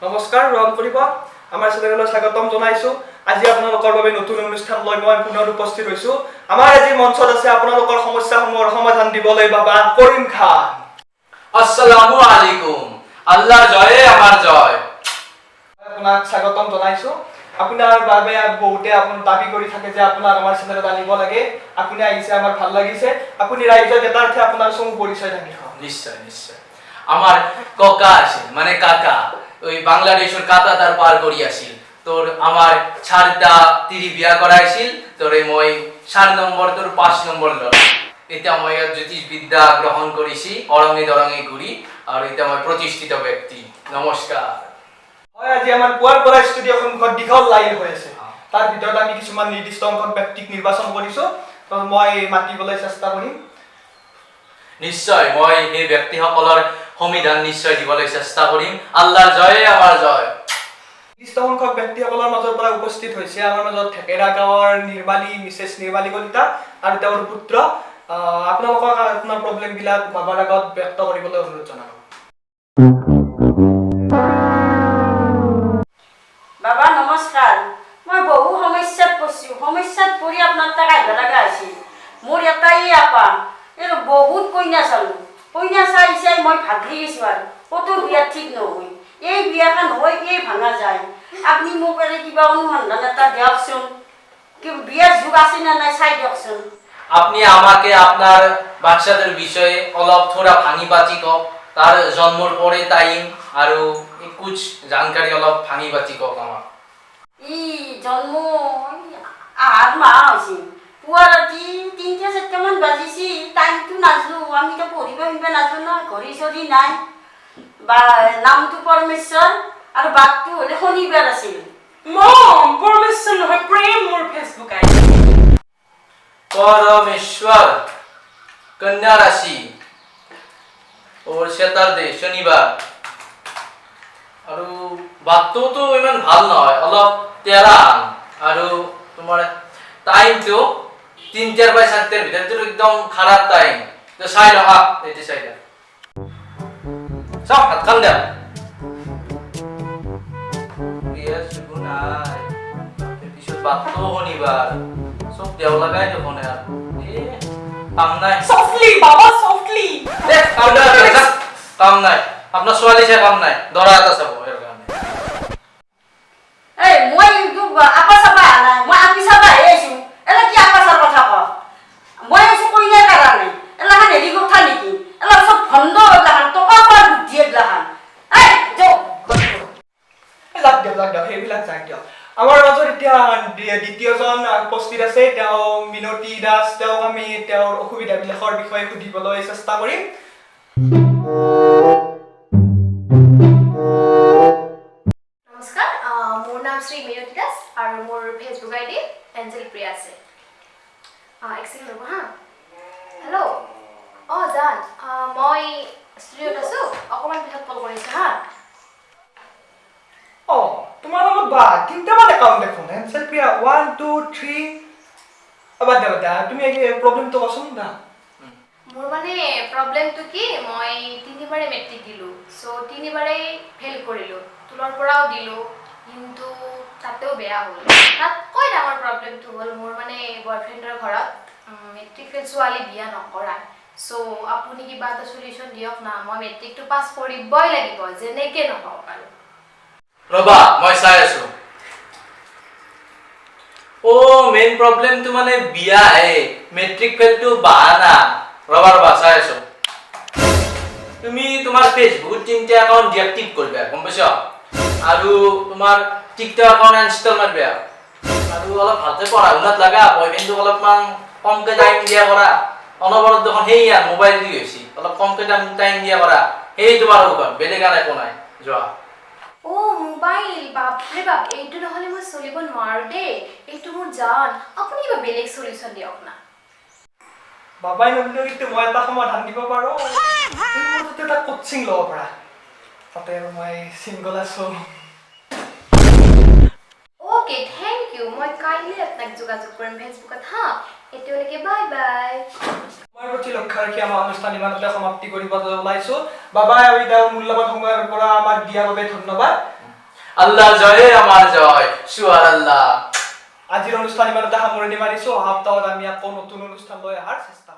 নমস্কাৰ গ্ৰহণ কৰিব, আমাৰ চেনেললৈ স্বাগতম জনাইছোঁ। আজি আপোনালোকৰ বাবে নতুন অনুষ্ঠান লৈ মই পুনৰ উপস্থিত হৈছোঁ। আমাৰ আজি মঞ্চত আছে আপোনালোকৰ সমস্যাসমূহৰ সমাধান দিবলৈ বাবা কৰিম খান। আসসালামু আলাইকুম। আল্লাহৰ জয়ে আমাৰ জয়। আপোনাক স্বাগতম জনাইছোঁ। আপোনাৰ বাবে বহুতে আপোনাক দাবী কৰি থাকে যে আপোনাক আমাৰ চেনেলত আনিব লাগে। আপুনি আহিছে, আমাৰ ভাল লাগিছে। আপুনি ৰাইজক এটাৰ্থে আপোনাৰ চমু পৰিচয় দাঙি ধৰক। নিশ্চয় নিশ্চয়। আমার ককা আছিল, মানে কাকা, ওই বাংলাদেশের কাতা তার পার করি আছিল। তোর আমার চারটা তিরি বিয়া করাইছিল। তোরে মই 4 নম্বর, তোর 5 নম্বর ল'ৰা। এতিয়া মই ইয়াত জ্যোতিষ বিদ্যা গ্ৰহণ কৰিছি, অৰঙে দৰঙে ঘূৰি, আৰু এতিয়া মই প্ৰতিষ্ঠিত ব্যক্তি। নমস্কাৰ। হয়, আজি আমাৰ পুৱাৰ পৰা ষ্টুডিঅ' সন্মুখত দীঘল লাইন হৈ আছে। তাৰ ভিতৰত আমি কিছুমান নিৰ্দিষ্ট অংশত ব্যক্তিক নিৰ্বাচন কৰিছোঁ। তো মই মাতিবলৈ চেষ্টা কৰিম। নিশ্চয়, মই সেই ব্যক্তিসকলৰ সমিধান নিশ্চয় দিবলৈ চেষ্টা কৰিম। আল্লাহৰ জয়ে আমাৰ জয়। নিৰ্দিষ্ট সংখ্যক ব্যক্তিসকলৰ মাজৰ পৰা উপস্থিত হৈছে আমাৰ মাজত ঠেকেৰা গাঁৱৰ নিৰ্মালী, মিছেছ নিৰ্মালী কলিতা আৰু তেওঁৰ পুত্ৰ। আপোনালোকক আপোনাৰ প্ৰব্লেমবিলাক বাবাৰ আগত ব্যক্ত কৰিবলৈ অনুৰোধ জনালোঁ। বাবা নমস্কাৰ। মই বহু সমস্যাত পৰিছোঁ। সমস্যাত পৰি আপোনাৰ তাত আহিব লগা হৈছে। মোৰ এটাই আপা, এই বহুত কইনা চালোঁ। কইনা চাই চাই মই ভাগৰি গৈছোঁ আৰু ক'তো বিয়া ঠিক নহয়। এই বিয়াখন হৈ এই ভাঙা যায়। আপুনি মোক এনে কিবা অনুসন্ধান এটা দিয়কচোন, কি বিয়াৰ যুগ আছে নে নাই চাই দিয়কচোন। আপনি আমাকে আপনাৰ বাচ্চাদেৰ বিষয়ে অলপ থোড়া ভাঙি বাচি কক। তাৰ জন্মৰ পৰে টাইম আৰু কুছ জানকাৰী অলপ ভাঙি বাচি কক আমাক। ই জন্ম আহাৰ মাহ হৈছে। পুৱা ৰাতি 3টা 4টামান বাজিছে। টাইমটো নাজানো, আমিতো পঢ়িব শুনিব নাজানো ন, ঘড়ী চৰি নাই। বা নামটো পৰমেশ্বৰ আৰু বাৰটো হ'লে শনিবাৰ আছিল। মম, পৰমেশ্বৰ নহয়, প্ৰেম মোৰ ফেচবুক আইডি। পৰমেশ্বৰ, কন্যা ৰাশি, ওৰ স্যাটাৰডে, শনিবাৰ। আৰু বাটটোতো ইমান ভাল নহয়, অলপ তেৰা। আৰু তোমাৰ টাইমটো 3টাৰ পৰা 4টাৰ ভিতৰত একদম খাৰাপ টাইম। তো চাই লওঁ, আহ এইটো চাই দিয়া। চাওঁ, হাতখন দিয়া। বিয়াৰ যুগো নাই, পিছত বাটটোও শনিবাৰ, চব দেও লাগাই দেখোন আৰু। এ কাম নাই। চফ্টলি বাবা, চফ্টলি। এ কাম নাই, যা। কাম নাই, আপোনাৰ ছোৱালী চাই কাম নাই, দৰা এটা চাব ইয়াৰ কাৰণে। এই মই এইটো আপা চাবা অহা নাই, মই আপি চাবাহে আহিছোঁ। এলা কি আপা চাৰ কথা ক? মই আহিছোঁ কইনাৰ কাৰণে। এলাখান হেৰি কথা নেকি? এলা চব ভণ্ড, এলাখান টকা খোৱাৰ বুদ্ধি এগলাখান। এই যাওক। এই যাক দিয়ক, যাক দিয়ক, সেইবিলাক যাক দিয়ক। আমাৰ মাজত এতিয়া দ্বিতীয়জন উপস্থিত আছে, তেওঁ মিনতি দাস। তেওঁক আমি তেওঁৰ অসুবিধাবিলাকৰ বিষয়ে সুধিবলৈ চেষ্টা কৰিম। নমস্কাৰ, মোৰ নাম শ্ৰী মিনতি দাস আৰু মোৰ ফেচবুক আইডি এঞ্জেল প্ৰিয়া আছে। এক ছেকেণ্ড ৰ'ব হা। হেল্ল', অঁ জান, মই ষ্টুডিঅ'ত আছোঁ, অকণমান পিছত কল কৰিছোঁ হা। অঁ, তোমাৰ নামত বা তিনিটামান একাউণ্ট দেখোন, এঞ্জেল প্ৰিয়া 1 2 3। বাদ দিয়া, বাদ দিয়া, তুমি প্ৰব্লেমটো কোৱাচোন দা। মোৰ মানে প্ৰব্লেমটো কি, মই তিনিবাৰে মেট্ৰিক দিলোঁ, চ' তিনিবাৰেই ফেইল কৰিলোঁ। তোলৰ পৰাও দিলোঁ, কিন্তু তাতেও বেয়া হ'ল। তাতকৈ ডাঙৰ প্ৰব্লেমটো হ'ল মোৰ মানে বয়ফ্ৰেণ্ডৰ ঘৰত মেট্ৰিক ফেইল ছোৱালী বিয়া নকৰায়। চ' আপুনি কিবা এটা চলিউশ্যন দিয়ক না, মই মেট্ৰিকটো পাছ কৰিবই লাগিব যেনেকে নহওক আৰু। ৰবা, মই চাই আছো। অ' মেইন প্ৰব্লেমটো মানে বিয়াহে, মেট্ৰিক ফেইলটো বাহানা। ৰবা ৰবা, চাই আছো। তুমি তোমাৰ ফেচবুক 3টা একাউণ্ট ডিএক্টিভ কৰিবা, গম পাইছ? আৰু তোমাৰ টিকটক একাউণ্ট ইনষ্টল মাৰিবা, আৰু অলপ ভালকে পঢ়া শুনাত লাগা। বয়ফ্ৰেণ্ডটোক অলপমান কমকে টাইম দিয়া কৰা। অনবৰত দেখোন সেই আৰু মোবাইল দি হৈছে, অলপ কমকে টাইম দিয়া কৰা। সেই তোমাৰ ঔষধ, বেলেগ আন একো নাই। যোৱা। অ' মোবাইল, বাপৰে বাপ, এইটো নহ'লে মই চলিব নোৱাৰো দেই। এইটো মোৰ জান। আপুনি কিবা বেলেগ চলিউশ্যন দিয়ক না। বাবাই নদিলেও কিন্তু মই এটা সমাধান দিব পাৰোঁ। তুমি মোৰ তাতে এটা কোচিং ল'ব পাৰা, তাতে আৰু মই ছিংগল আছোঁ। Okay, thank U. মই কাইলৈ আপোনাক যোগাযোগ কৰিম ফেচবুকত হা। এতিয়ালৈকে বাই বাই। সময়ৰ প্ৰতি লক্ষ্য ৰাখি আমাৰ অনুষ্ঠান ইমানতে সমাপ্তি কৰিব ওলাইছোঁ। বাবাই আমি তেওঁৰ মূল্যৱান সময়ৰ পৰা আমাক দিয়াৰ বাবে ধন্যবাদ। আল্লাহ জয়, আমাৰ জয়, সুবহান আল্লাহ। আজিৰ অনুষ্ঠান ইমানতে সামৰণি মাৰিছো। অহা সপ্তাহত আমি আকৌ নতুন অনুষ্ঠান লৈ অহাৰ চেষ্টা